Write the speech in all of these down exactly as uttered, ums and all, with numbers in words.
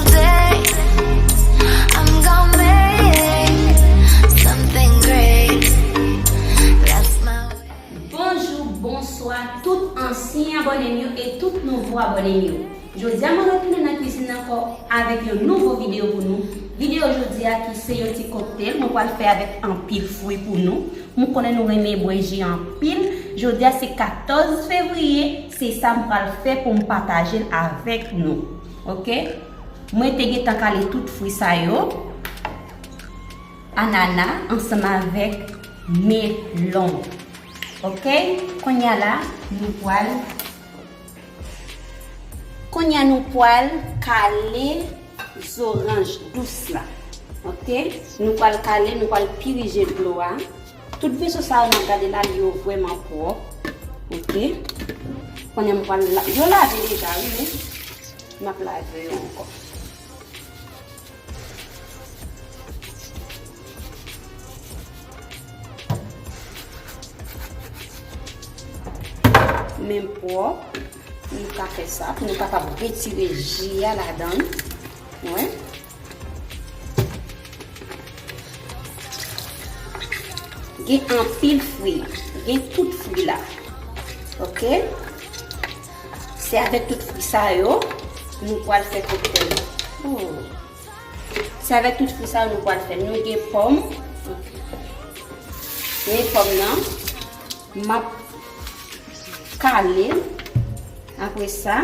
Day, I'm gonna make something great. That's my way. Bonjou, bonswa, tout ansyen abòne m yo e tout nouvo abòne m yo. Jodi a, mwen retounen nan kwizin ankò avèk yon nouvo videyo pou nou. Videyo jodi a ki se yon ti koktèl mwen pral fè avèk anpil fwi pou nou. Mwen konnen nou renmen bwè ji anpil. Jodi a se katòz fevriye, se sa m pral fè pou m pataje l avèk nou. Oke? Mwen te gentan kale tout fwi sa yo. Anana ansanm avèk melon. Oke? Kounye a la, nou pral Kounye a nou pral kale zoranj dous la. Oke? Nou pral kale, nou pral pirije dlo a. Tout veso sa yo n ap gade la, yo vrèman pwòp. Oke? Kounye a m pral la, yo lave deja, wi, men m ap lave yo ankò. Men pwòp, nou ka fè sa pou nou kapab retire ji a ladan l. Wè. Gen anpil fwi, gen tout fwi la. Oke? Se avèk tout fwi sa yo, nou pral fè koktèl. Oh. Se avèk tout fwi sa yo nou pral fè. Nou gen pòm. Men pòm nan, m ap kale l. Apre sa,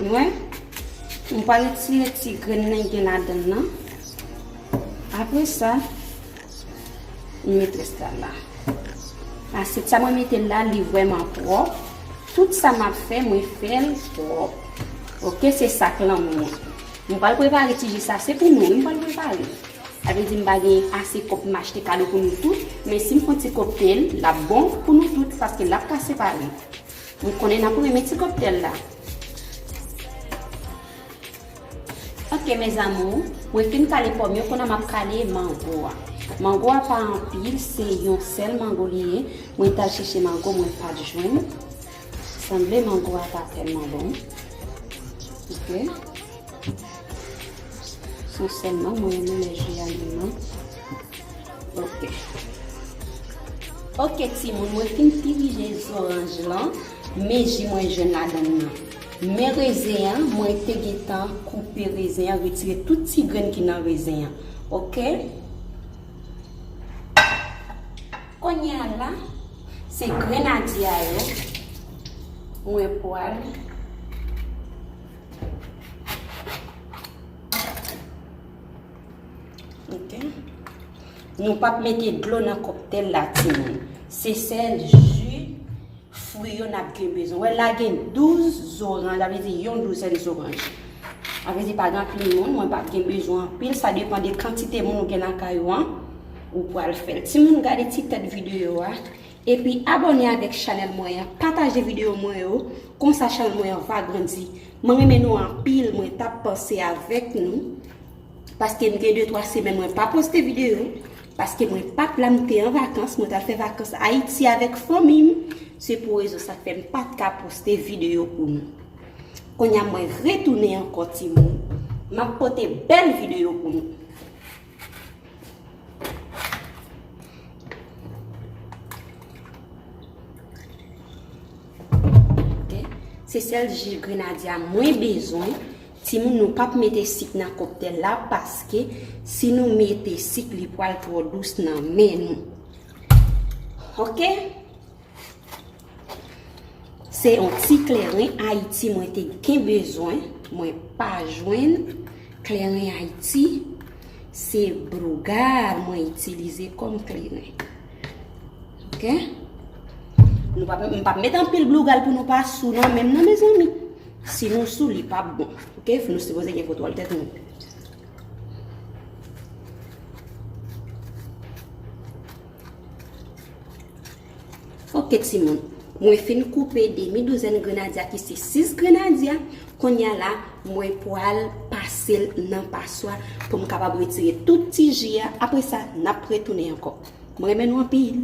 Wè, m pral retire ti grenn nan gen ladan l nan. Apre sa, m met rès la la. Asyèt sa mwen mete l la, li vrèman pwòp. Tout sa m ap fè, mwen fè l pwòp. Oke, se sa k lanmou an. M pral prepare ti ji sa, se pou nou, wi, m pral prepare. Sa vle di m pa gen ase kòb pou m achte kado pou nou tout, men si m fè yon ti koktèl, l ap bon pou nou tout, paske l ap ka separe. M konnen n ap renmen ti koktèl la. Oke, mes amours, mwen fin kale pòm yo, kounye a m ap kale mango a. Mango a pa anpil, se yon sèl mango li ye. Mwen t al chèche mango, mwen pa t jwenn. Sanble mango a pa tèlman bon. Oke. Se sèlman mwen renmen lè ji a li non. Oke. Oke, timoun, mwen fin pirije zoranj lan, men ji mwen jwenn ladan l nan. Men rezen an, mwen te gentan koupe rezen an, retire tout ti grenn ki nan rezen an. Oke? Kounye a la, se grenadya yo. Mwen pral. Oke. Nou p ap mete dlo nan kòktèl la, timoun. Se sèl ji fwi yo n ap gen bezwen. Wè la gen douz zoranj, sa vle di yon douzèn zoranj. Sa vle di pa gen anpil moun, mwen p ap gen bezwen anpil. Sa depann de kantite moun ou gen lakay ou an, ou pral fè l. Timoun, gade ti tèt videyo a. Epi abòne avèk chanèl mwen an, pataje videyo mwen yo, konsa chanèl mwen an va grandi. Mwen renmen nou anpil, mwen t ap panse avèk nou, paske m gen de twa semèn mwen pa poste videyo, paske mwen pa t la, m te an vakans, mwen t al fè vakans Ayiti avèk fanmi m. Se pou rezon sa k fè m pa t ka poste videyo pou nou. Kounye a mwen retounen ankò timoun, m ap pote bèl videyo pou nou. Oke. Se sèl ji grenadya mwen bezwen. Timoun, nou p ap mete sik nan koktèl la, paske si nou mete sik, li pral twò dous nan men nou. Oke? Se yon ti kleren Ayiti mwen te gen bezwen, mwen pa jwenn. Kleren Ayiti, se blougal mwen itilize kòm kleren. Oke? Nou p ap, m p ap met anpil blougal pou nou pa sou nan men m nan, mezanmi. Si nou sou, li p ap bon. Oke? Nou sipoze gen kontwòl tèt nou. Oke, timoun. Mwen fin koupe demi douzèn grenadya ki se sis grenadya. Kounye a la, mwen pral pase l nan paswa pou m kapab retire tout ti ji a. Apre sa, n ap retounen ankò. Mwen renmen nou anpil.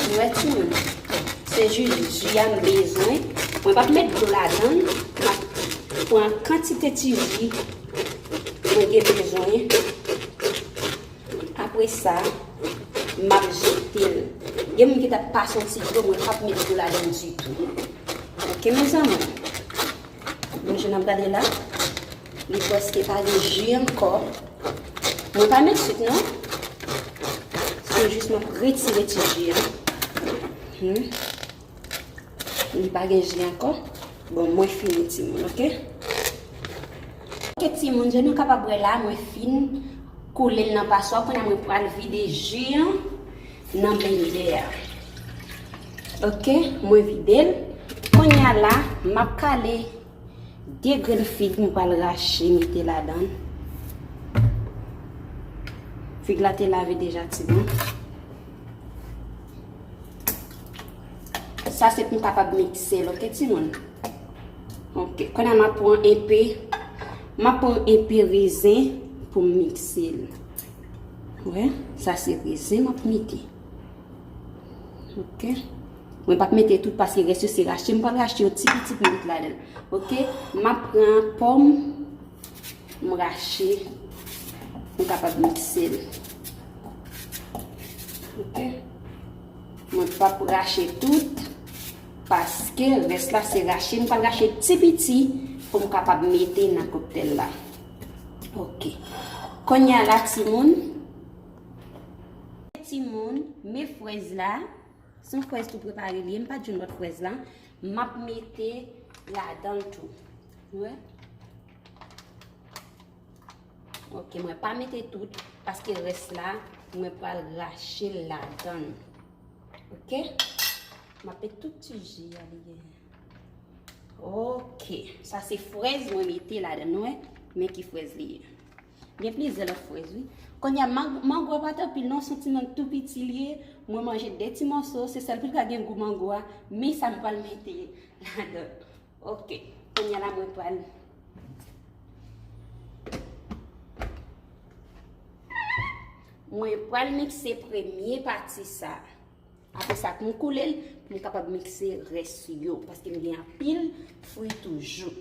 Ou wè timoun, se jis ji a m bezwen. Mwen p ap met dlo ladan l. M ap pran kantite ti ji mwen gen bezwen. Apre sa, m ap jete l. Gen moun ki t ap pase yon ti dlo, mwen p ap met dlo ladan l ditou. Oke, mezanmi. Bon, jan n ap gade la, li prèske pa gen ji ankò. Mwen pa met swit, non. Se jis m ap retire ti ji a. Hmm. Li pa gen ji ankò. Bon, mwen fini, timoun, oke? Oke, timoun, jan nou kapab wè la, mwen fin koule l nan paswa. Kounye a, mwen pral vide ji a nan blendè a. Oke, mwen vide l. Kounye a la, m ap kale de grenn fig, mwen pral rache mete ladan l. Fig la te lave deja, timoun. Sa se pou m kapab mikse l, oke, timoun? Oke, kounye a m ap pran enpe, m ap pran enpe rezen pou m mikse l. Wè, sa se rezen m ap mete. Oke. Mwen p ap mete tout paske rès yo se rache. M pral rache yo ti piti pou m met ladan l. Oke. M ap pran pòm, m rache, m kapab mikse l. Oke. Mwen p ap rache tout paske rès la se rache. M pral rache ti piti pou m kapab mete nan koktèl la. Oke. Kounye a la, timoun. Timoun, men frèz la. Se yon frèz tou prepare li ye, m pa t jwenn lòt frèz la. M ap mete ladan l tou. Ou wè? Oke, mwen pa mete tout, paske rès la, mwen pral rache l ladan l. Oke? M ap met tout ti ji a li genyen. Oke, sa se frèz mwen mete ladan l, nou wè? Men ki frèz li ye. Gen plizyè lòt frèz, wi. Kounye a, mang-, mango a pa t anpil, non, se yon ti mang tou piti li ye. Mwen manje de ti mòso, se sèl pou l ka gen gou mango a. Men sa m pral mete ladan. Oke. Kounye a la, mwen pral, mwen pral mikse premye pati sa. Apre sa, pou m koule l, pou m kapab mikse rès yo, paske m gen anpil fwi toujou.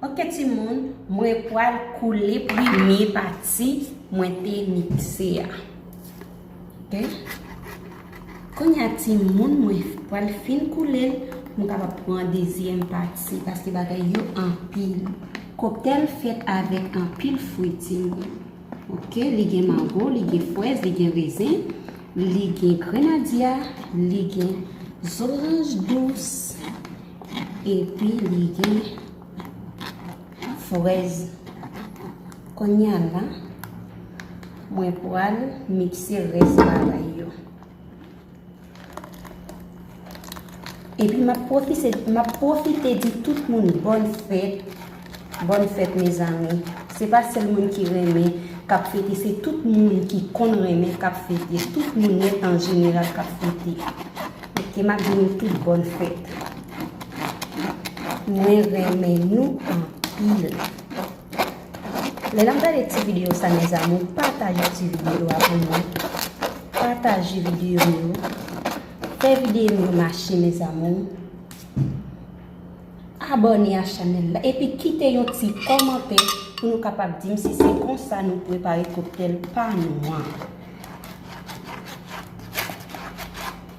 Oke, timoun, mwen pral koule premye pati mwen te mikse a. Oke? Kounye a, timoun, mwen pral fin koule l pou m kapab pran dezyèm pati, paske bagay yo anpil. Koktèl fèt avèk anpil fwi, timoun. Oke, li gen mango, li gen frèz, li gen rezen, li gen grenadya, li gen zoranj dous, epi li gen frèz. Kounye a la, mwen pral mikse rès bagay yo. Epi m ap pwofise, m ap pwofite di tout moun bòn fèt. Bòn fèt, mezanmi. Se pa sèl moun ki renmen k ap fete, se tout moun ki konn renmen k ap fete. Tout moun nèt an jeneral k ap fete. Oke, m ap di nou tout bòn fèt. Mwen renmen nou anpil. Lè n ap gade ti videyo sa, mes amours, pataje ti videyo a pou mwen. Pataje videyo m yo. Fè videyo m yo mache, mes amours. Abòne a chanèl la. Epi kite yon ti kòmantè pou nou kapab di m si se konsa nou prepare koktèl pa nou an.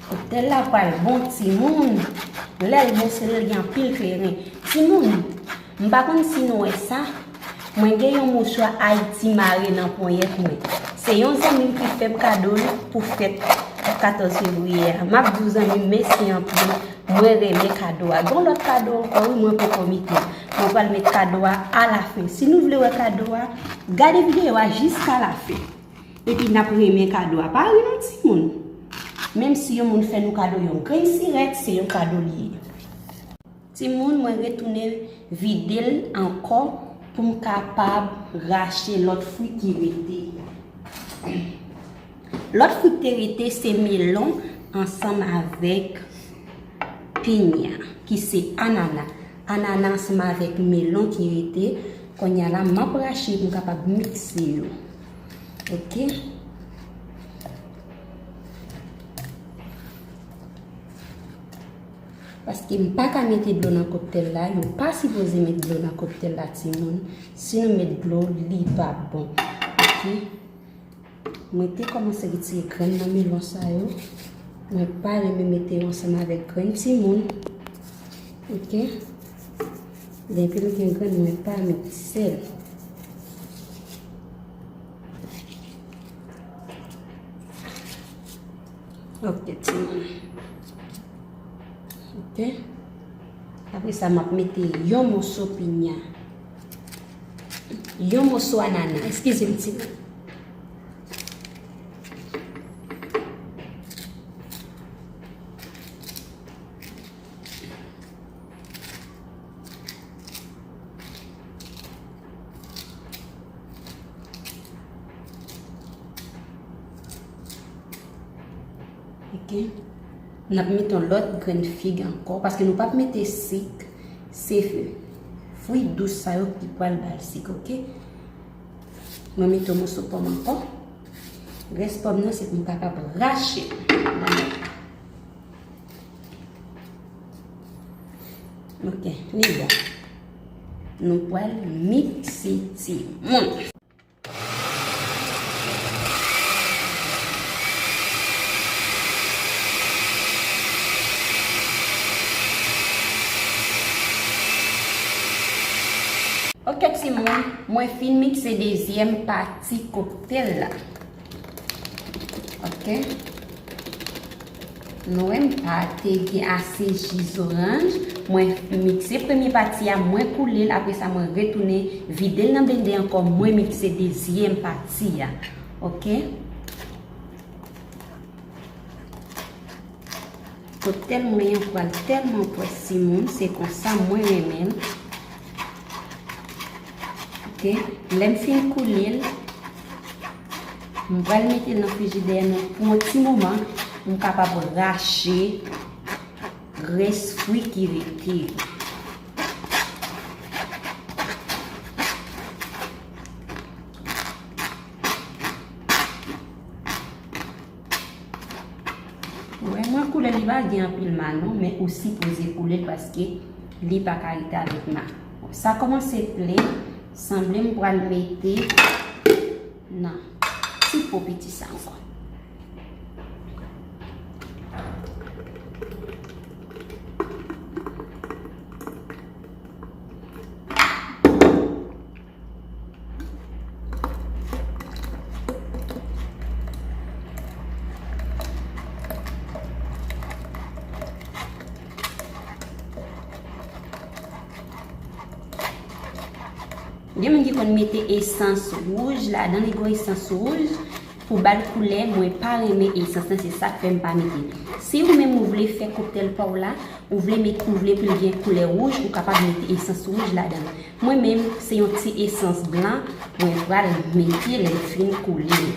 Koktèl la pral bon, timoun. Lè l bon, se lè l gen anpil kleren. Timoun, m pa konn si nou wè sa, Mwen gen yon mouchwa Ayiti mare nan ponyèt mwen. Se yon zanmi m ki fè m kado l pou fèt katòz fevriye a. M ap di w zanmi m mèsi anpil. Mwen renmen kado a. Gen yon lòt kado ankò wi, mwen poko mete l. Mwen pral met kado a alafen. Si nou vle wè kado a, gade videyo a jiska lafen. Epi n ap renmen kado a. Pa ri non timoun. Menm si yon moun fè nou kado yon grenn sirèt, se yon kado li ye. Timoun, mwen retounen vide l ankò pou m kapab rache lòt fwi ki rete. Lòt fwi ki te rete se melon ansanm avèk pinya, ki se anana. Anana ansanm avèk melon ki rete. Kounye a la, m ap rache pou m kapab mikse yo. Oke? Paske m pa ka mete dlo nan koktèl la, yo pa sipoze met dlo nan koktèl la, timoun. Si nou met dlo, li pa bon. Oke? Mwen te kòmanse retire grenn nan melon sa yo. Mwen pa renmen mete yo ansanm avèk grenn timoun. Oke? Depi l gen grenn, mwen pa met sèl. Oke, timoun. Oke. Apre sa, m ap mete yon moso pinya. Yon moso anana. Eskize m, timoun. Oke. N ap mete yon lòt grenn fig ankò, paske nou p ap mete sik. Se fwi dous sa yo ki pral ba l sik, oke? Mwen mete yon moso pòm ankò. Rès pòm nan, se pou m kapab rache l. Oke, li bon. Nou pral mikse timoun. Oke, timoun, mwen fin mikse dezyèm pati koktèl la. Oke. Nou wè m pa te gen ase ji zoranj. Mwen mikse premye pati a, mwen koule l, apre sa mwen retounen vide l nan blendè ankò, mwen mikse dezyèm pati a. Oke? Koktèl mwen an pral tèlman pwès timoun, se konsa mwen renmen l. Oke, lè m fin koule l, m pral mete l nan frijidè nan pou yon ti moman, pou m kapab rache rès fwi ki rete yo. Wè, mwen koule li pa gen anpil ma non, men ou sipoze koule l paske li pa ka rete avèk ma. Sa kòmanse plen, sanble m pral mete nan ti po piti sa ankò. Gen moun ki konn mete esans wouj ladan, li gon esans wouj pou ba l koulè, mwen pa renmen esans lan, se sa k fè m pa mete. Si ou menm ou vle fè koktèl pa w la, ou vle met, ou vle pou l gen koulè wouj, ou kapab mete esans wouj ladan. Mwen menm, se yon ti esans blan, mwen pral mete lè m fin koule l.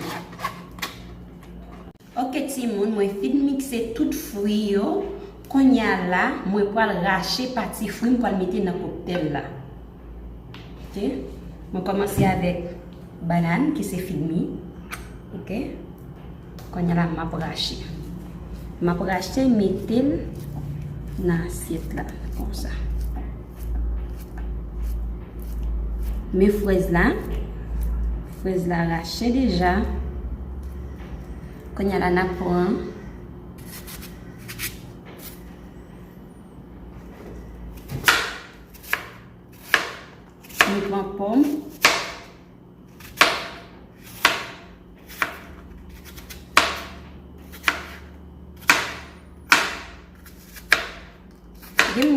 Oke timoun, mwen fin mikse tout fwi yo. Kounye a la, mwen pral rache pati fwi m pral mete nan koktèl la. Oke. Mwen kòmanse avèk bannann ki se fig mi. Oke. Kounye a la, m ap rache. M ap rache, mete l nan asyèt la, konsa. Men frèz la, frèz la rache deja. Kounye a la, n ap pran, nou pran pòm.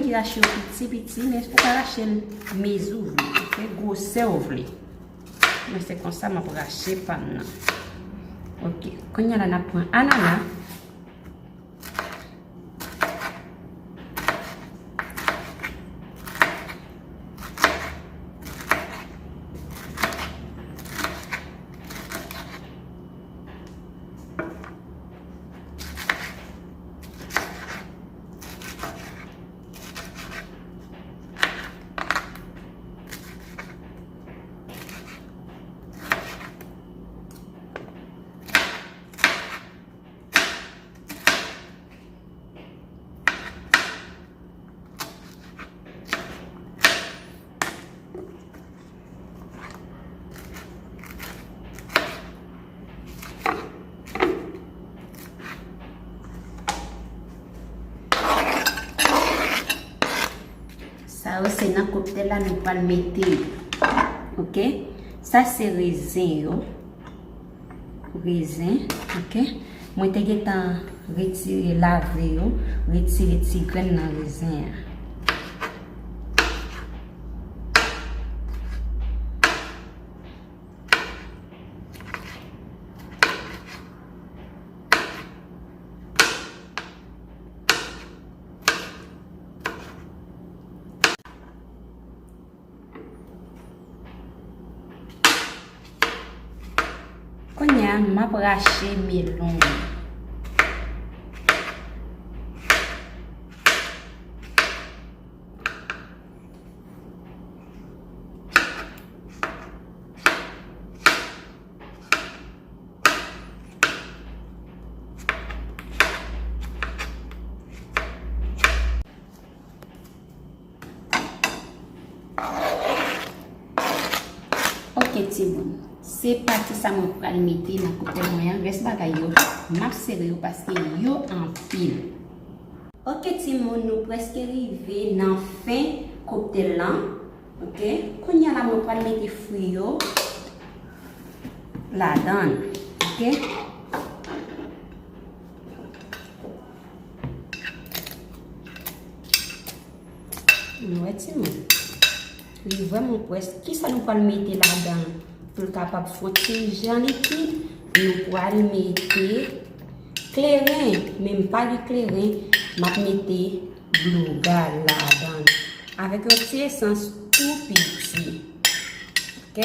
Rache yo piti piti, men ou ka rache l mezi w vle, ok? Gwosè w vle. Men se konsa m ap rache pa m nan. Ok, kounye a la n ap pran anana. Sa yo se nan koktèl la nou pral mete yo. Ok? Sa se rezen yo. Rezen, ok? Mwen te gentan retire, lave yo, retire ti grenn nan rezen an. Kounye a, m ap rache melon an. Ok, timoun. Se pati sa mwen pral mete nan koktèl mwen an. Rès bagay yo, m ap sere yo paske yo anpil. Ok, timoun, nou prèske rive nan fen koktèl lan. Ok, kounye a la mwen pral mete fwi yo ladan l. Ok. Nou wè timoun. Li vrèman près. Kisa nou pral mete ladan pou l kapab fè yon ti jan likid? Nou pral mete kleren. Men m pa gen kleren, m ap mete blougal ladan avèk yon ti esans tou piti. Ok?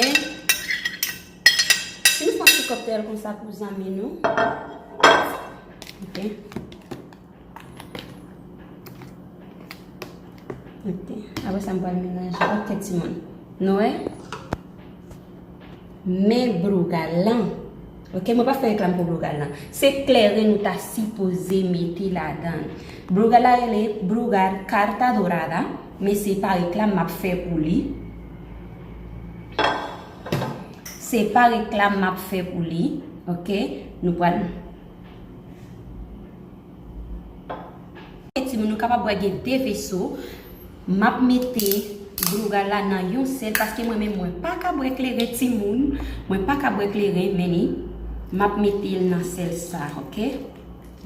Si nou fè yon ti koktèl konsa pou zanmi nou. Ok? Ok. Apre sa, m pral melanje. Ok, timoun. Nou wè? Men blougal lan. Ok, mwen pa fè reklam pou blougal lan. Se kleren nou ta sipoze mete ladan. Blougal la rele blougal carta dorada, men se pa reklam m ap fè pou li. Se pa reklam m ap fè pou li. Ok, nou pral Ok, timoun, nou kapab wè gen de veso. M ap mete blougal la nan yon sèl, paske mwen menm, mwen pa ka bwè kleren, timoun. Mwen pa ka bwè kleren, men ni, m ap mete l nan sèl sa, ok?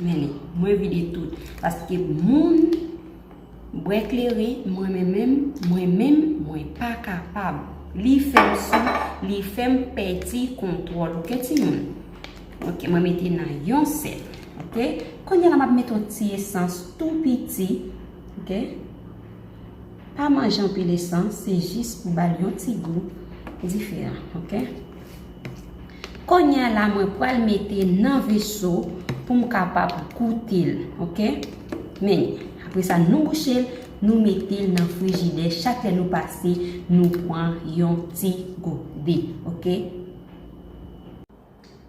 Men ni, mwen vide tout. Paske moun bwè kleren, mwen menm, mwen menm, mwen pa kapab. Li fè m sou, li fè m pèdi kontwòl, ok, timoun? Ok, mwen mete nan yon sèl. Ok? Kounye a la, m ap mete yon ti esans tou piti. Ok? Pa manje anpil esans, se jis pou ba l yon ti gou diferan. Ok? Kounye a la, mwen pral mete nan veso pou m kapab goute l. Ok? Men, apre sa, nou bouche l, nou mete l nan frijidè. Chak lè nou pase, nou pran yon ti gode. Ok?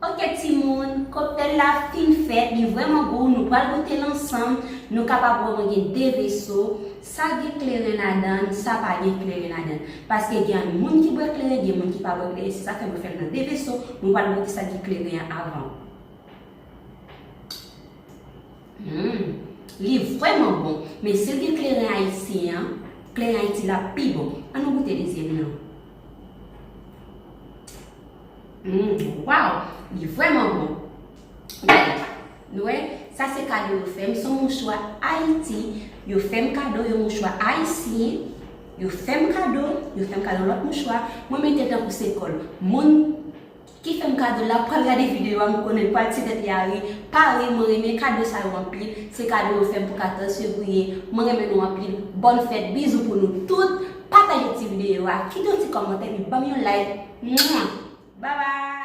Ok, timoun, koktèl la fin fèt, li vrèman gou, nou pral goute l ansanm, nou kapab wè mwen gen de veso, sa gen kleren ladan, sa pa gen kleren ladan. Paske gen moun ki bwè kleren, gen moun ki pa bwè kleren, se sa fè mwen fè l nan de veso, nou pral goute sa gen kleren an avan. Hmm, li vrèman bon, men si l gen kleren ayisyen an, kleren Ayiti la pi bon. Ann nou goute dezyèm nan. Mm, waw, li vrèman bon. Gade, nou wè, Sa se kado yo fè m, se yon mouchwa Ayiti. Yo fè m kado yon mouchwa ayisyen. Yo fè m kado, yo fè m kado lòt mouchwa. Mwen mete l tankou se kòl. Moun ki fè m kado la pral gade videyo a, m konnen l pral ti tèt li a ri. Pa ri, mwen renmen kado sa yo anpil. Se kado yo fè m pou katòz fevriye. Mwen renmen nou anpil. Bòn fèt, bizou pou nou tout. Pataje ti videyo a, kite yon ti kòmantè, epi ban m yon like. Mwa! Bye bye!